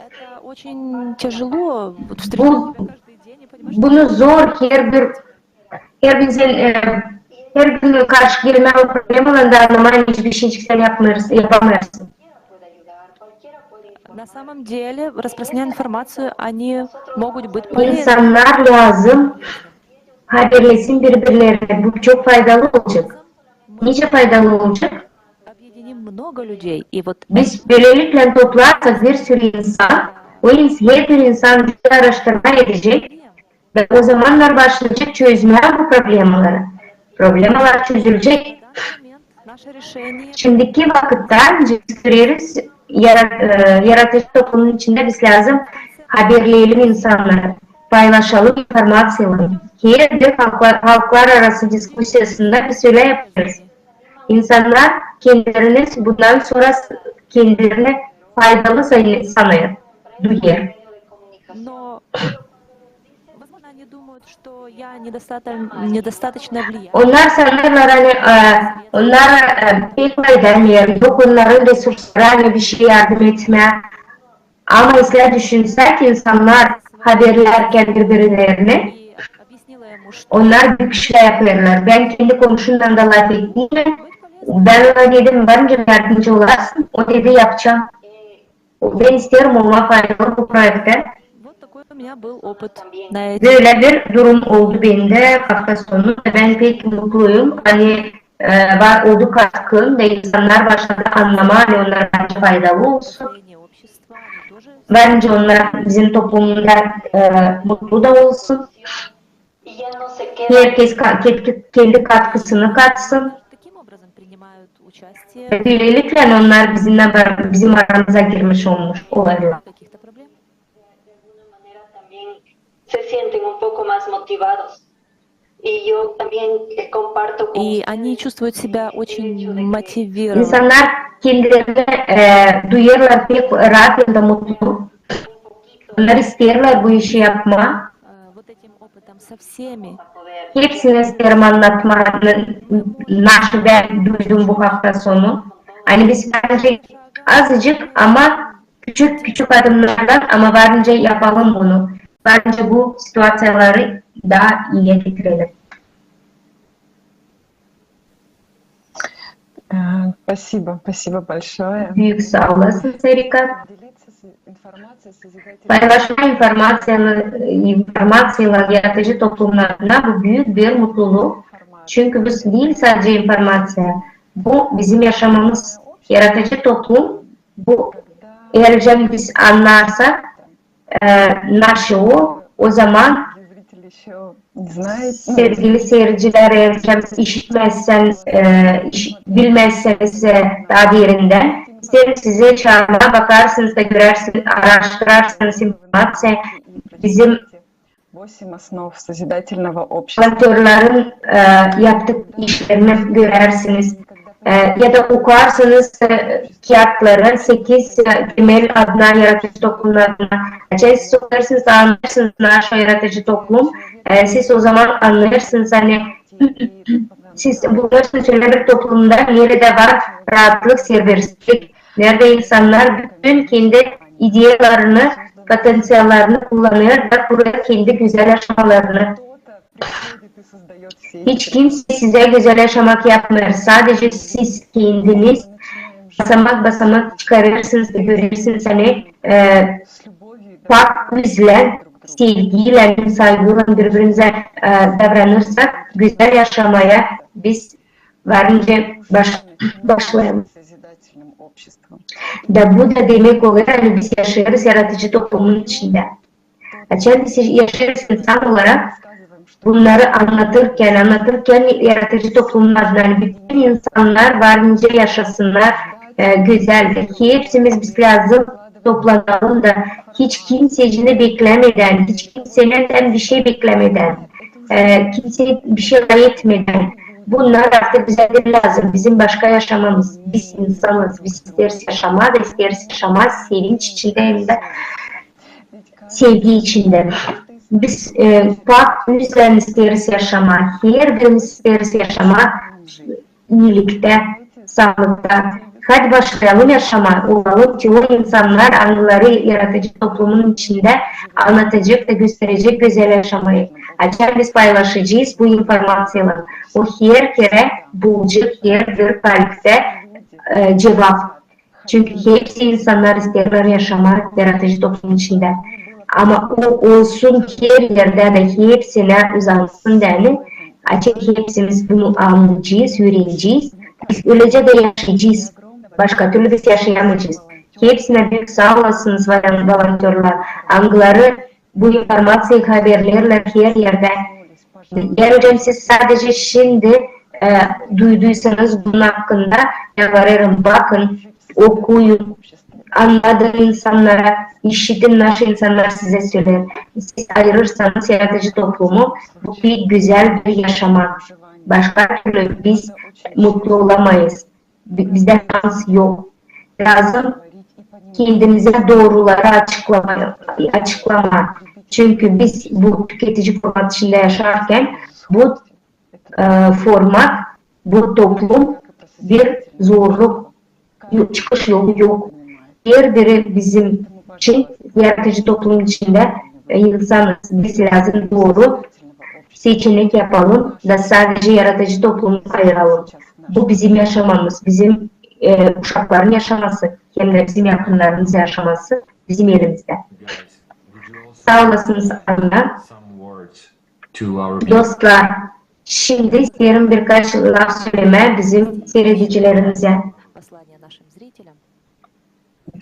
Это очень тяжело. Вот Bu, bunu zor, her bir, her gün sän, e, her gün karşı gelmää o problemalarına, annamaa, hiçbir şey sän yapamêêrsın. На самом деле, распространяя информацию, они могут быть полезны. İnsannar lääzım haberlesin biri-birlerinä. Bu çok faydalı olacek. Nicä faydalı olacek? Объединим много людей, и вот Biz bölelikle toplarsak bir sürü insan, o ins- her bir insan güzel araştırma edecek ve o zamannar başlayacek çözmää bu problemaları. Problemalar çözülecek. Наше решение Şimdiki vakıtta biz göreriz, yara- e, yaratıcı toplumun içindä biz lääzım haberleyelim insannarı, paylaşalım informaţiyaları. Her bir halklar, halklar arası diskusiyasında biz ölä yapêrız. İnsannar kendilerini bundan sora s- kendilerine faydalı say- sanêr, duyêr. Но, возможно, они думают, что я недостаточно, недостаточно влияю. Onnar sanêrlar, ani e, onnar e, pek fayda vermeer, yok onnarın resursları, ani bir şey yardım etmää. Ama islää düşünsäk, insannar haberlärkän biri-birlerini, onnar büük işlär yapêrlar. Bän kendi komşumnan da lafettim. Bän ona dedim, var nicä yardımcı olarsın? O dedi, yapacam. Bän isteerim olmaa faydalı bu proektä. Вот такой у меня был опыт на эти Bölä bir durum oldu bendä hafta sonu. Bän pek mutluyum, ani e, var oldu katkım da insannar başladı annamaa, ani onnar var nicä faydalı olsun, общества, они тоже var nicä onnar bizim toplumunda e, mutlu da olsun. Herkez ka- ke- kendi katkısını katsın. Таким образом принимают участие. Bölelikle onnar bizimnän bar- bizim aramıza girmiş olmuş olêrlar. Каких-то проблем. También se sienten un poco más motivados. Y yo también eh, comparto con И ustedes они чувствуют себя очень мотивированными. İnsannar kendilerini e, duyêrlar pek raat hem dä mutlu. Onnar isteerlär bu işi yapmaa. Э, Вот этим опытом со всеми. Hepsinä isteerim annatmaa, n- naşı bän duydum bu hafta sonu. Ani biz var nicä azıcık, ama küçük küçük adımnarlan, ama var nicä yapalım bunu. Var nicä bu situaţiyaları daa iiye getirelim. Э, Спасибо, спасибо большое. Büük saa olasın, Erika. Делиться с- информацией, созидательной Paylaşmaa informaţiyanı, informaţiyaylan yaratıcı toplumun adına bu büük bir mutluluk. Çünkü bu diil sadecä informaţiya. Bu bizim yaşamamız. Yaratıcı toplum, bu eer biz annarsak, e, naşı o, o zaman Зрители ещё не знают. Ну, sevgili seyircilär, eer işitmezsän, e, iş- bilmezseniz e, taa derindän, isteerim sizi çaarmaa, bakarsınız da görersiniz, araştırarsınız informaţiya. Bizim восемь основ созидательного общества. volontörların e, yaptık işlerini görersiniz. E, ya da okuarsınız e, kiyatları, sekiz e, temel adına, yaratıcı toplumun adına. Açan siz okuyêrsınız, annêêrsınız naşı yaratıcı toplum. E, siz o zaman annêêrsınız, ani siz bulunêrsınız ölä bir toplumda, neredä var raatlık, serbestlik, neredä insannar bütün kendi ideyalarını, potenţiallarını kullanêr da kurêr kendi gözäl yaşamalarını. Hiç kimsä sizä gözäl yaşamak yapmêêr. Sadecä siz kendiniz basamak-basamak çıkarêrsınız da görersiniz, ani e, pak üzlän, sevgiylän, saygıylan biri-birimizä e, davranırsak, gözäl yaşamaya biz var nicä baş- başlayalım. Созидательным обществом. Da bu da demek olêr, ani biz yaşêêrız yaratıcı toplumun içindä. Açan biz yaşêêrız insan olarak, bunnarı annadêrkän, annadêrkän yaradıcı toplumun adına, ani bütün insannar var nicä yaşasınnar, e, gözäl. Hepsimiz biz lääzım toplanalım da hiç kimsecini beklämedän, hiç kimseyändän bişey beklämedän, e, kimseyä bişey etmedän. Bunnar artık bizä diil lääzım, bizim başka yaşamamız. Biz insanız, biz isteeriz yaşamaa da isteeriz yaşamaa sevinç içindä hem dä sevgi içindä. Biz, e, pak üzlän isteeriz yaşamaa, herbirimiz isteeriz yaşamaa iiliktä, saalıkta. Hadi başlayalım yaşamaa, olalım te o insannar, angıları yaradıcı toplumun içindä annadacek da gösterecek gözäl yaşamayı. Açan biz paylaşacez bu informaţiyaylan, o her kerä bulacek herbir kalptä, e, cuvap. Çünkü hepsi insannar isteerlär yaşamaa yaradıcı toplumun içindä. Ama o olsun her erdä dä, hepsinä uzansın deyni, açan hepsimiz bunu annayacez, üürenecez. Biz ölecä dä yaşayacez. Başka türlü biz yaşayamayacez. Hepsinä büük saa olasınız, volontörlar, angıları bu informaţiyayı haberleerlär her erdä. Bän, ocam, siz sadecä şindi, e, duyduysanız bunun hakkında, yalvarêrım, bakın, okuyun, annadın insannara, işidin, naşey insannar sizä söleer. Siz ayırırsanız yaradıcı toplumu, bu pek gözäl bir yaşamaa. Başka türlü biz mutlu olamayız. Bi-, bizdä şans yok. Lääzım kendimizä dooruları açıklamaa, açıklamaa. Çünkü biz bu tüketici format içindä yaşarkan bu, e, format, bu toplum bir zorluk, yo-, çıkış yolu yok. Herbiri bizim için yaradıcı toplum içindä, e, insanız. Biz lääzım dooru seçenek yapalım da sadecä yaradıcı toplumu ayıralım. Bu bizim yaşamamız, bizim, e, uşakların yaşaması, hem dä bizim yakınnarımızın yaşaması bizim elimizdä. Saa olasınız, Anna. Dostlar, şindi isteerim birkaç laf sölemää bizim siiredicilerimizä.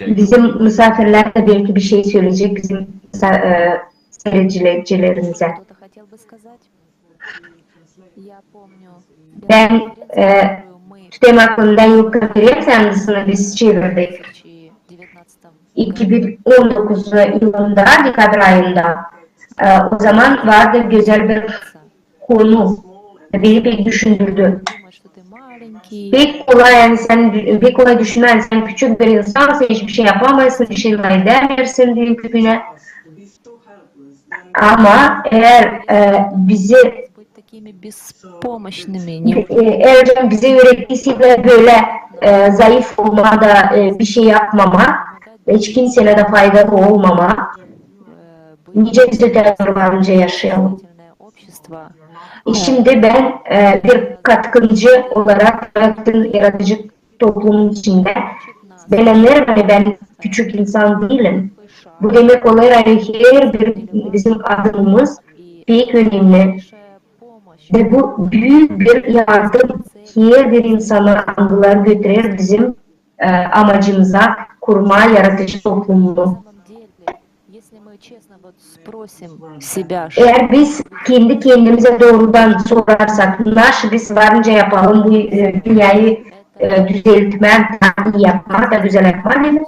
Bizim musaafirlär dä belki bir şey söleyecek bizim musa-, e, siiredicilerimizä. Bän, e, tutarım aklımda ilk konferenţiya, angısını biz çevirdik iki bin on dokuz yılında, dekabr ayında. E, o zaman vardı gözäl bir konu. Beni pek düşündürdü. Pek kolay, ani sän, pek kolay düşünmää, ani sän küçük bir insansın, hiçbir şey yapamêêrsın, bir şey layda versin büünkü günä. Ama eer, e, bizi, e, eer bizim bizi üürettiysä bölä, e, zayıf olmaa da, e, bir şey yapmamaa, hiç kimseylä dä faydalı olmamaa, nicä biz ötää dooru varınca yaşayalım? E, şindi bän, e, bir katkıncı olarak bıraktım yaradıcı toplumun içindä. Bän annêêrım, ani bän küçük insan diilim. Bu demek olêr, ani herbir bizim adımımız pek önemli. Ve bu büük bir yardım herbir insana, angıları götürer bizim, e, amacımıza, kurmaa yaradıcı toplumunu. Eer biz kendi kendimizä doorudan sorarsak, naşı biz varınca yapalım bu, e, dünneyä, e, düzeltmää, taa ii yapmaa, taa gözäl yapmaa, demek,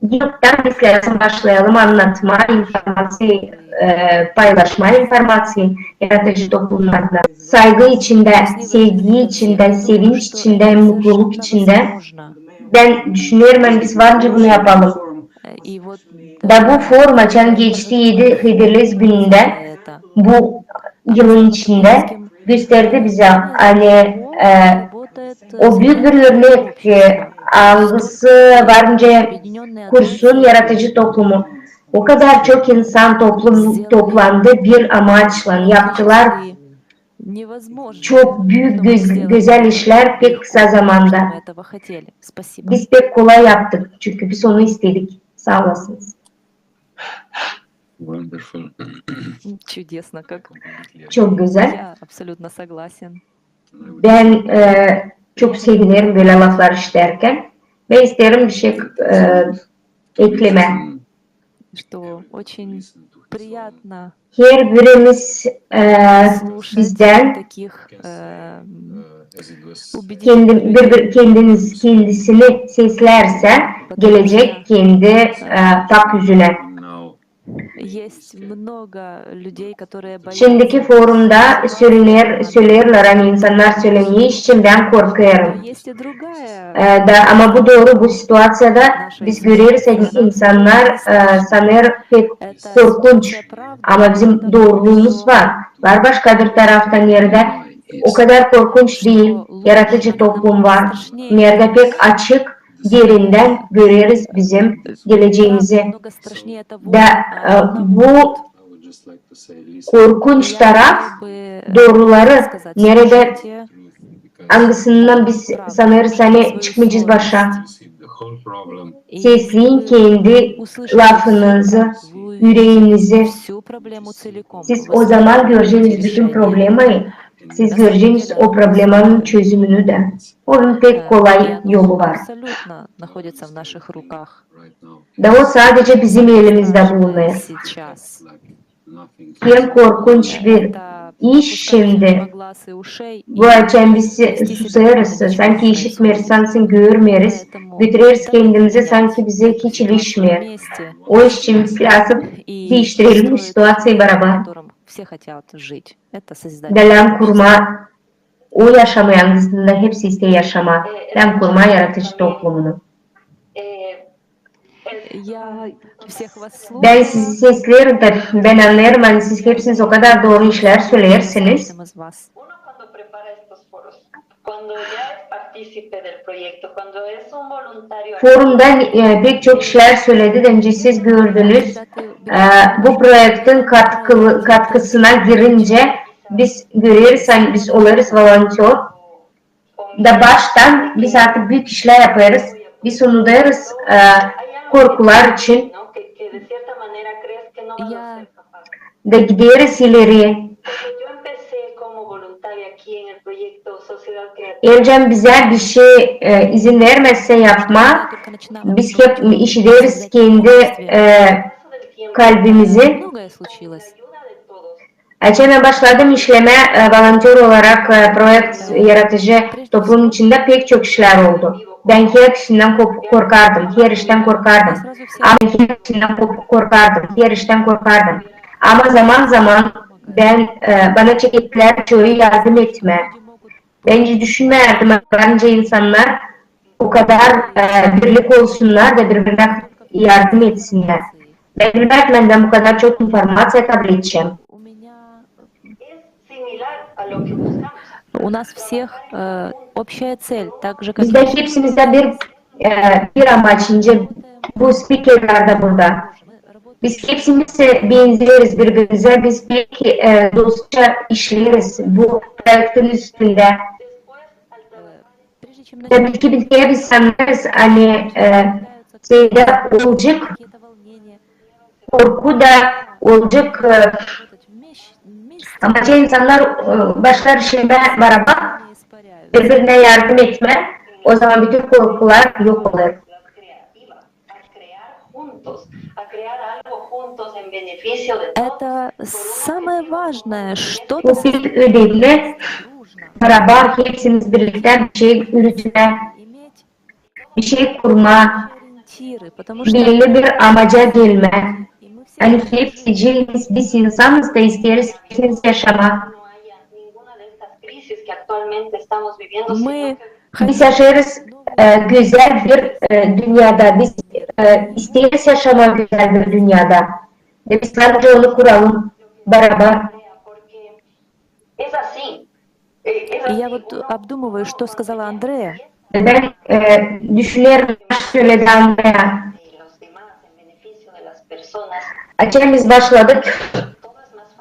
ilk baştan biz lääzım başlayalım annatmaa informaţiyayı, e, paylaşmaa informaţiyayı yaradıcı toplumlarda. Saygı içindä, sevgi içindä, sevinç içindä, mutluluk içindä. Bän düşünerim, ani biz varınca bunu yapalım. Da bu forum, açan geçti edi Hıdırlez günündä, bu yılın içindä gösterdi bizä, ani, e, o büük bir örnek, e, angısı varınca kursun yaradıcı toplumu. O kadar çok insan toplum, toplandı bir amaçlan, yaptılar çok büük, göz-, gözäl işlär pek kısa zamanda. Biz pek kolay yaptık, çünkü biz onu istedik. Saa olasınız. Wonderful. Чудесно как. Çok gözäl. Я абсолютно согласен. Bän, e, çok sevinerim bölä laflar işidärkän. Bän isteerim bir şey, e, eklemää. Что очень Her birimiz, e, bizdän kendi, bir, bir, kendiniz, kendisini seslärsä, gelecek kendi, e, pak üzünä. Şindiki forumda söleer, söleerlär, ani insannar söleer, ne için bän korkêrım. E, da, ama bu dooru, bu situaţiyada biz göreriz, ani insannar, e, sanêr pek korkunç, ama bizim dooruluumuz var. Var başka bir tarafta, neredä o kadar korkunç diil, yaradıcı toplum var, neredä pek açık derindän göreriz bizim geleceemizi. Da, e, bu korkunç taraf, dooruları, neredä, angısından biz sanêrız, ani çıkmayacez başa. Sesleyin kendi lafınızı, üreenizi. Siz ozaman göreceniz bütün problemayı, siz göreceniz o problemanın çözümünü dä. Onun pek kolay yolu var. Da o sadecä bizim elimizdä bulunêr. Hem korkunç bir iş şindi. Bu açan biz susêrız, sanki işitmeeriz, sanki görmeeriz, bitireriz kendimizi, sanki bizä hiç ilişmeer. O iş için biz lääzım diiştirelim bu situaţiyayı barabar. Da lääzım kurmaa o yaşamaa, angısında hepsi isteer yaşamaa, lääzım kurmaa yaradıcı toplumunu. Bän sizi sesleerim, da bän annêêrım, ani siz hepsiniz o kadar dooru işlär söleersiniz. Forumda, e, pek çok işlär söledi, da nicä siz gördünüz, e, bu proektin katkı-, katkısına girincä biz göreriz, ani biz olêrız volontör. Da baştan biz artık büük işlär yapêrız. Biz unudêrız, e, korkular için. Da gideriz ileri. Elcan bizä bişey, e, izin vermäzsä yapmaa, biz hep işideriz kendi, e, kalbimizi. Açan bän başladım işlemää, e, volontör olarak, e, proekt yaradıcı toplum içindä, pek çok işlär oldu. Bän her kişidän ko-, korkardım, her iştän korkardım. Ama her kişidän ko-, korkardım, her iştän korkardım. Ama zaman-zaman bän, e, bana çeketlär çoyu yardım etmää. Bän hiç düşünmärdim, ani var nicä insannar o kadar, e, birlik olsunnar da biri-birinä yardım etsinnär. Bän bilmärdim, ani bän bu kadar çok informaţiya kabledecäm. У нас всех, э, общая цель, так же, как... Bizdä hepsimizdä bir, e, bir amaç, nicä bu spikerlär dä burada. Biz hepsimiz benzeriz biri-birimizä, biz pek, e, dostça işleeriz bu proektin üstündä. Tabii ki, biz hep sanêrız, ani, e, şeydä olacek korku da, olacek, e, ama şey insannar, e, başlar işlemää barabar, biri-birinä yardım etmää, ozaman bütün korkular yok olêr. Это самое важное, что... Bu pek önemli, barabar hepsimiz birliktä bir şey ürütmää, bir şey kurmaa, belli bir amaca gelmää. Ani hepsicimiz biz insanız da isteeriz hepsimiz yaşamaa. Biz yaşêêrız, e, gözäl bir, e, dünnedä. Biz, e, isteeriz yaşamaa gözäl bir dünnedä. Ve biz sadecä onu kuralım barabar. И я вот обдумываю, что сказала Андреа. Bän, e, düşünerim, ne söledi Andrea. Açan biz başladık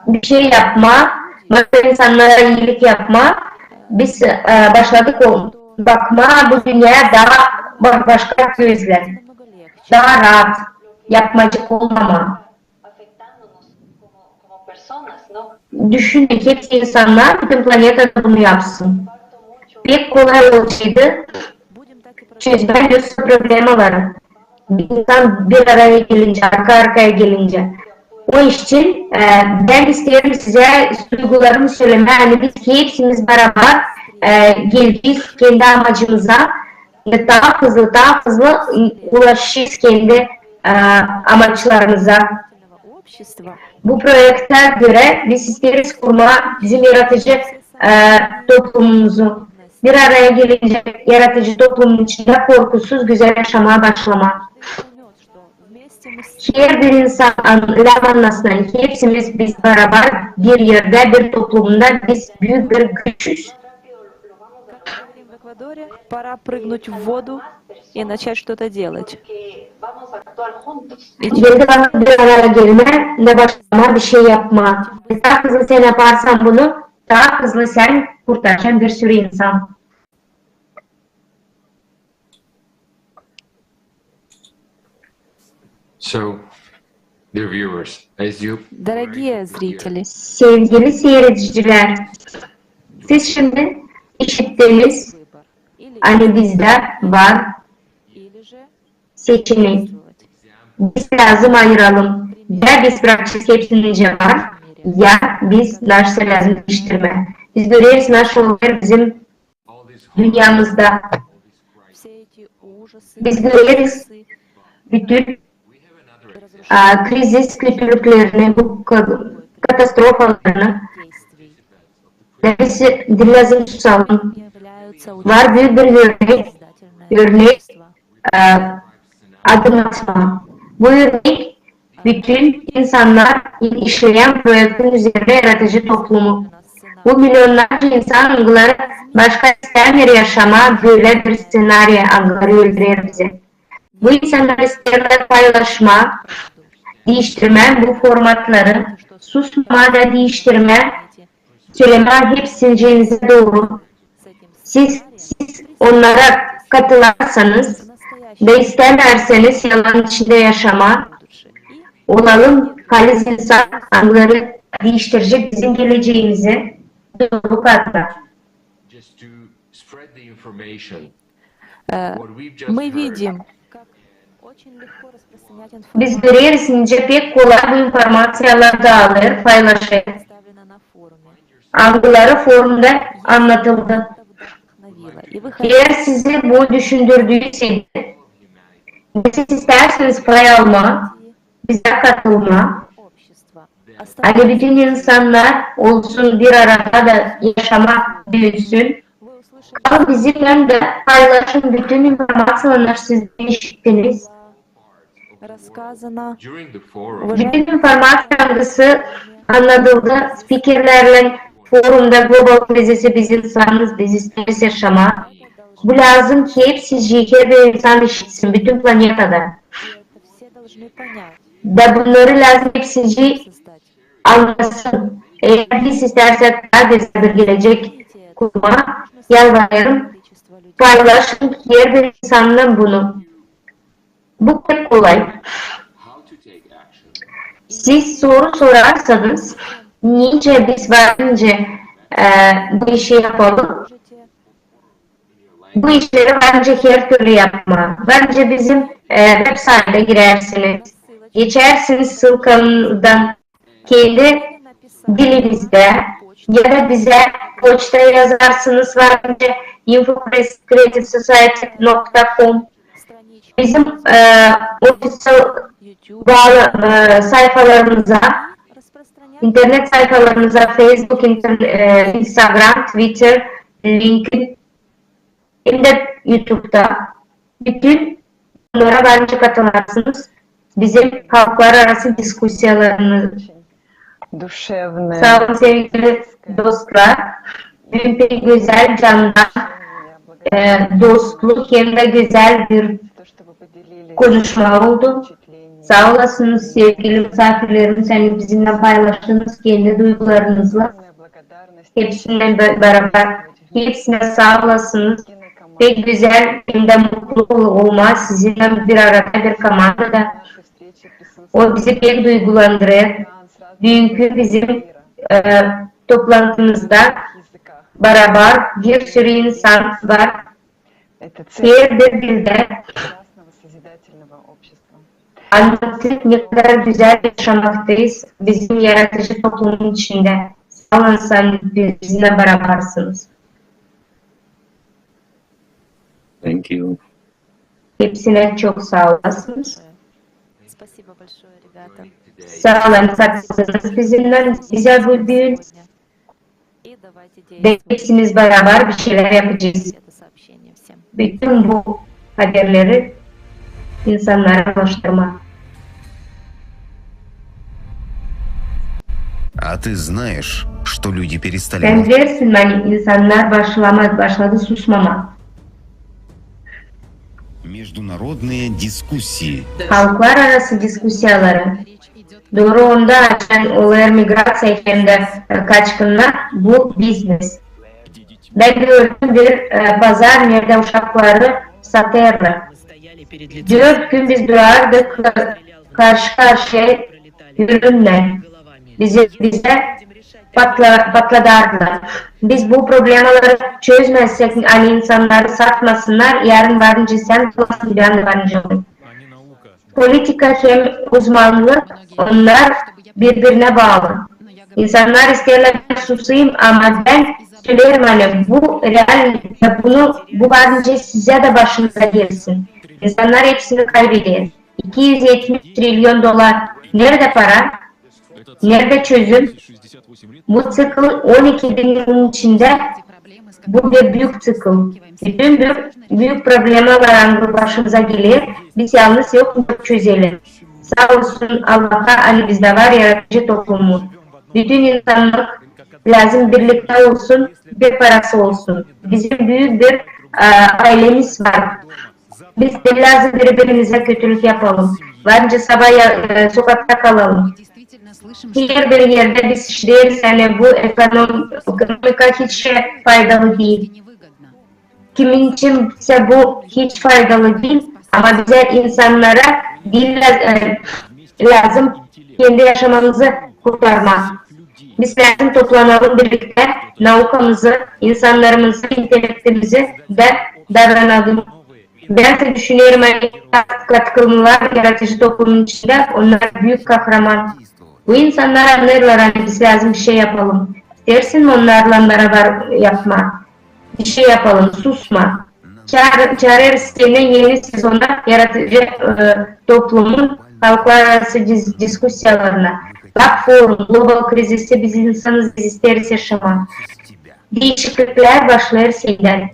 bir şey yapmaa, başka insannara iilik yapmaa, biz, e, başladık o, bakmaa bu dünneyä taa ba-, başka gözlän, taa raat, yapmacık olmamaa. Düşünün, hepsi insannar bütün planetada bunu yapsın. Pek kolay olaceydı çözmää bütün problemaları. İnsan bir araya gelincä, arka-arkaya gelincä. O iş için, e, bän isteerim sizä duygularımı sölemää, ani biz hepsimiz barabar, e, gelecez kendi amacımıza da taa hızlı, taa hızlı ulaşacez kendi, e, amaçlarımıza. Bu proektä görä biz isteeriz kurmaa bizim yaradıcı, e, toplumumuzu. Bir araya gelince yaradıcı toplumun içindä korkusuz gözäl yaşamaa başlamaa. Herbir insan an-, lääzım annasın, hepsimiz biz barabar bir erdä, bir toplumda biz büük bir gücüz. Пора прыгнуть в воду и начать что-то делать. Geldi vakıt bir araya gelmää da başlamaa bir şey yapmaa. Taa hızlı sän yaparsan bunu, taa hızlı sän kurtarcan bir sürü insan. So, dear viewers, as you Дорогие зрители, Sevgili seyredicilär, siz şindi işittiniz, ani bizdä var seçenek. Biz lääzım ayıralım. Ya biz brakacez hepsini, nicä var, ya biz daşta lääzım diiştirmää. Biz göreriz, naşey olêr bizim dünnämizda. Biz göreriz bütün, a, krizis kötülüklerini, bu ka-, katastrofalarını. Da biz diil lääzım susalım. Var büük bir örnek, örnek, e, adım atmaa. Bu örnek bütün insannar işleyän proektin üzerindä yaradıcı toplumu. Bu milionnarca insan, angıları başka istämeer yaşamaa bölä bir sţenariya, angıları öldürer bizi. Bu insannar isteerlär paylaşmaa, diiştirmää bu formatları, susmamaa da diiştirmää, sölemää hepsini, nicä dooru. Siz, siz onnara katılarsanız da istämeerseniz yalan içindä yaşamaa, olalım halis insan, angıları diiştirecek bizim geleceemizi dooru katta. Just to spread the information. Э, What we've just мы heard. Видим, Biz göreriz, nicä pek kolay bu informaţiyalar daalêr, paylaşêr. Angıları forumda annadıldı. Eer sizi bu düşündürdüysädi, da siz istärseniz pay almaa, bizä katılmaa, ani bütün insannar olsun bir arada da yaşamaa dönsün, kalın bizimnän da paylaşın bütün informaţiyaları, siz işittiniz. During the forum, Bütün informaţiya, angısı annadıldı spikerlärlän forumda, global krizisi, biz insanız, biz isteeriz yaşamaa. Bu lääzım ki hepsi, herbir insan işitsin, bütün planetada. Da bunnarı lääzım hepsi annasın. Eer biz istärsek taa gözäl bir gelecek kurmaa, yalvarêrım, paylaşın herbir insannan bunu. Bu pek kolay. how to take action. Siz soru sorarsanız, nicä biz varınca, e, bu işi yapalım. Bu işleri varınca her türlü yapmaa. Varınca bizim, e, veb-sayta girersiniz. Geçersiniz ssılkadan kendi dilinizdä ya da bizä poçta yazarsınız varınca info creative society nokta com. Bizim, e, ofisial baalı, e, sayfalarımıza, internet sayfalarımıza, Facebook, inter-, e, Instagram, Twitter, LinkedIn, hem dä YouTube'da. Bütün bunnara varınca katılarsınız bizim halklararası diskusiyalarımıza. Saa olun, sevgili dostlar. Büün pek gözäl, candan, e, dostluk hem dä gözäl bir konuşma oldu. Saa olasınız, sevgili musaafirlerimiz, ani bizimnän paylaştınız kendi duygularınızı. Hepsindän be-, barabar. Hepsinä saa olasınız. Pek gözäl hem dä mutlu ol-, olmaa sizinnän bir arada bir komandada. O bizi pek duygulandırêr. Büünkü bizim, e, toplantımızda barabar bir sürü insan var. Herbir dildä Anlattık, ne kadar güzel yaşamaktayız bizim yaratıcı toplumun içindä. Saa olun, siz bizimnän barabarsınız. Thank you. Hepsinä çok saa olasınız. Спасибо большое, ребята. Saa olun, katıldınız bizimnän, bizä bu gün. И давайте Ve действовать. hepsimiz barabar bir şeylär yapacez. Это сообщение всем. Bütün bu haberleri insannara ulaştırma. А ты знаешь, что люди перестали Sän bilersin, ani insannar başlama, başladı susmamaa. Международные дискуссии. Halklararası diskusiyaları. Dooru onda, açan olêr migraţiya hem dä, e, kaçkınnar, bu biznes. Bän gördüm bir, e, pazar, neredä uşakları satêrlar. Dört gün biz durardık, e, karşı-karşıya ürünnän. Bizi, bizä patla-, patladardılar. Biz bu problemaları çözmäzsäk, ani insannarı satmasınnar, yarın varınca sän olasın, bän dä varınca olayım. Politika hem uzmannık, onnar biri-birinä baalı. İnsannar isteerlär, bän susayım, ama bän söleerim, ani bu real, bunu, bu varınca sizä dä başınıza gelsin. İnsannar hepsini kaybeder. İki üz etmiş trilyon dolar. Neredä para? Neredä çözüm? Bu ţikl on iki bin yılın içindä bu bir büük ţikl. Bütün bir büük problemalar, angı başımıza geler, biz yalnız yok, bunu çözelim. Saa olsun Allaha, ani bizdä var yaratıcı toplumu. Bütün insannar lääzım birliktä olsun, bir parası olsun. Bizim büük bir, e, aylemiz var. Biz dä lääzım biri-birimizä kötülük yapalım. Varınca sabaa ya, e, sokakta kalalım. Herbir erdä biz işideriz, ani bu ekonom-, ekonomika hiç faydalı diil. Kimin içinsä bu hiç faydalı diil, ama bizä, insannara, diil lää-, e, lääzım kendi yaşamamızı kurtarmaa. Biz lääzım toplanalım birliktä, naukamızı, insannarımızı, intellektimizi dä davranalım. Bän dä düşünerim, ani katkılımlar yaratıcı toplumun içindä, onnar büük kahraman. Bu insannar annêêrlar, ani biz lääzım bir şey yapalım. İsteersin mi onnarlan barabar yapmaa? Bir şey yapalım, susma. Çaar-, çaarêrız seni eni sezona yaratıcı, e, toplumun halklararası dis-, diskusiyalarına. Bak, forum, global krizisi, biz insanız, biz isteeriz yaşamaa. Diişikliklär başlêêr sendän.